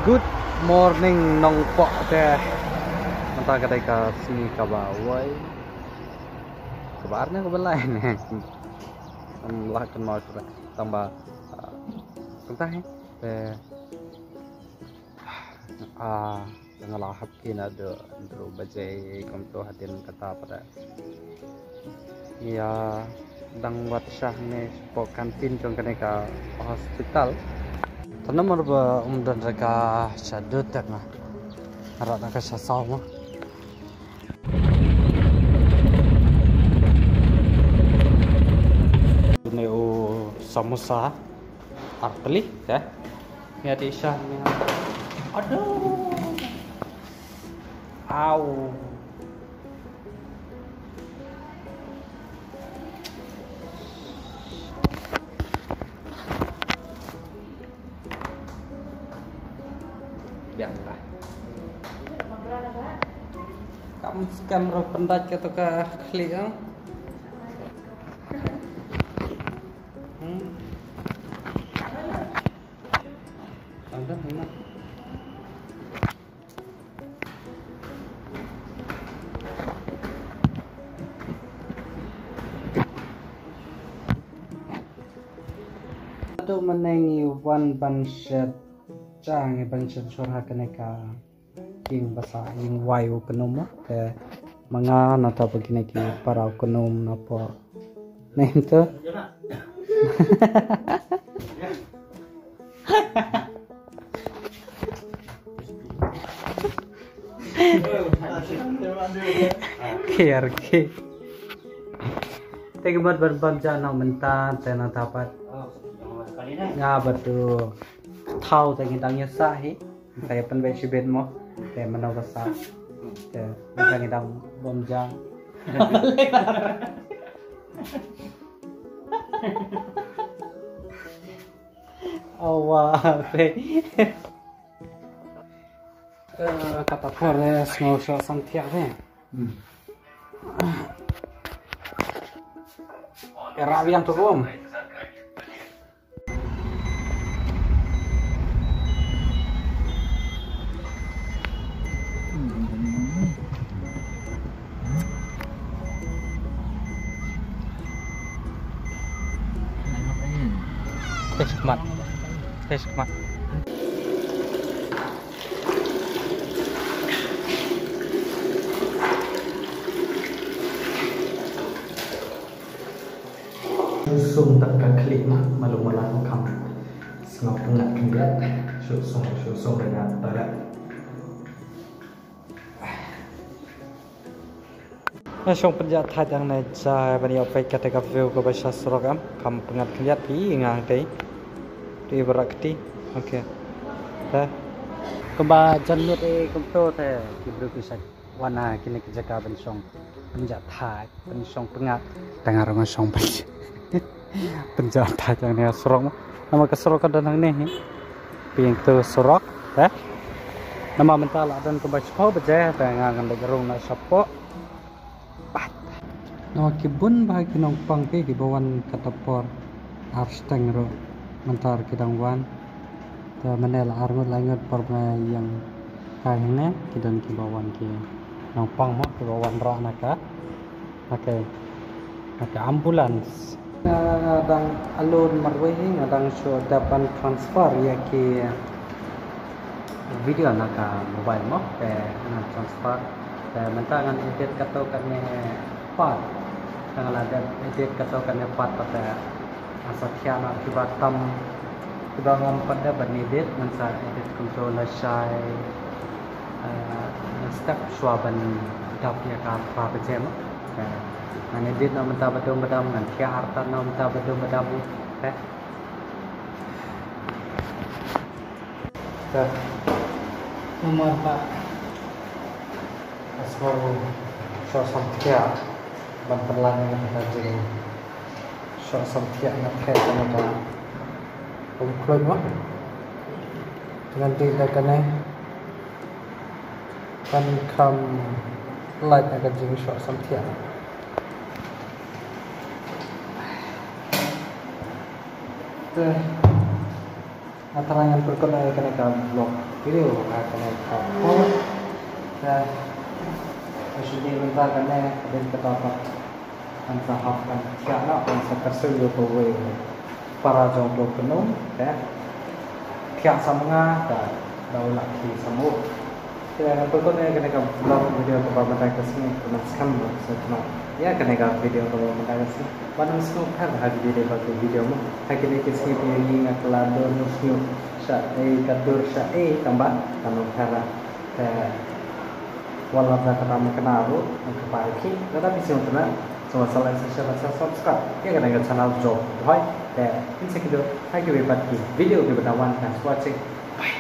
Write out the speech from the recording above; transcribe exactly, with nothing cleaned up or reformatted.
Good morning Nongpoh te. Mynta ka dei ka sngi kaba wei, kaba ar ne kaba lai ne. Ym lah kynmaw shuh tang ba, ah, kumta hi. Te, ah, nga la hap ki naduh hynriew baje kumto hadien kata pat. Ïa dang wad shah ne shapoh canteen jong kane ka hospital. Te namar ba ym don re ka sha dud te nga rat na ka sha saw mo. Ne u samosa ar tylli te. Ïa di shah ne. Aduh. Au. Biang lah. Kam scam ro pendait ka to ka khlieh, ah. Hmm. Tang tang tang. Haduh mynne ngi wan ban shet, cha ngi ban shet shor ha kane ka ïing basa, ïing wai u kynum mo. Te ma nga nangta ba kine ki para u kynum napoh. Name to? Kiar ki. Te ki mat ban bam ja nang mynta te nangta pat. Nga bad u thaw te ngi dang ïa sah hi. Te pynbeit shibit mo. Te mano ba sah. Te ngi dang bam ja. Awa, te. Eh, kata por, eh, sngew shoh samthiah te. Hmm. Era biang tu um. Test mat. Test mat. Sum tak ka khlieh ma, malu mala ko kam. Sngap pengat khyndiat. Shu sum, shu sum dengan toilet. Nga shong pynjah thait hangne, jai ban ïoh peit kata ka view kaba sha surok em. Kam pynjah khyndiat phi nga hangtei. Phi barak kti. Okay. Te. Kumba jan miet e kumto te ki briew ki sa wan ha kine ki jaka ban shong pynjah thait, ban shong pynjah. Te nga ruh nga shong pynjah. Pynjah thait hangne ha surok mo. Namar ka surok ka don hangne hi. Phi ïohi tu surok, te. Namar mynta la don kumba shiphew baje, te nga ngan leit rung noh shapoh. Pat. Namar ki bun bha ki nongpang phi kiba wan kata por ar shiteng ruh. Mynta ruh ki dang wan. Te mynne la ar ngut lai ngut por ba nga ïeng kai hangne, ki don kiba wan ki nongpang mo, kiba wan rah na ka, na ka, na ka ambulance. Nga dang alone marwei hi, nga dang shu dep ban transfer ïa ki video na ka mobile mo, te ngan transfer. Te mynta ngan edit kato kane part. Te nga la dep edit kato kane part, te ngan sa thiah noh kiba tam, kiba ngam pat dep ban edit, ngan sa edit kumto lashai, eh, step shuwa ban dap ïa ka phra baje mo. Eh, ngan edit noh mynta ba dum ba dam, ngan thiah artat noh mynta ba dum ba dam. Eh. Te namar ba nga sngew shoh samthiah ban pynlait ïa kata ka jingshoh samthiah, nga theh kane ka umkhluit mo. Ngan dih da kane ban kham lait na ka jingshoh samthiah. Te Nga trai ngan pyrkhat ïa kane ka vlog video ha kane ka por. Te shu dei mynta kane ka dei kata pat. Ngan sa hap ban thiah noh, ngan sa kyrsiew ïa kawei para jong u Kynum te thiah sa ma nga, ka dei u la khie sa ma u. Te ngan pyrkhat ïa kane ka vlog video kaba mynta ka sngi, kaba skhem ba sa tnat ïa kane ka video kaba mynta ka sngi. Ba nang sngewbha ha video dei ba ka video mo. Ha kine ki sngi ki ïa ngi nga kylla don sngewbha sha ei ka dur sha ei tang ba ka nongphara. Te wat la da kata ma kane ruh ka ba ki lada phi sngewtynnat, sngewbha sa like, sa share, sa subscribe ïa kane ka channel jong Bhoi. Te ngin sa kynduh ha kiwei pat ki video kiba dang wan. Thanks for watching. Bye.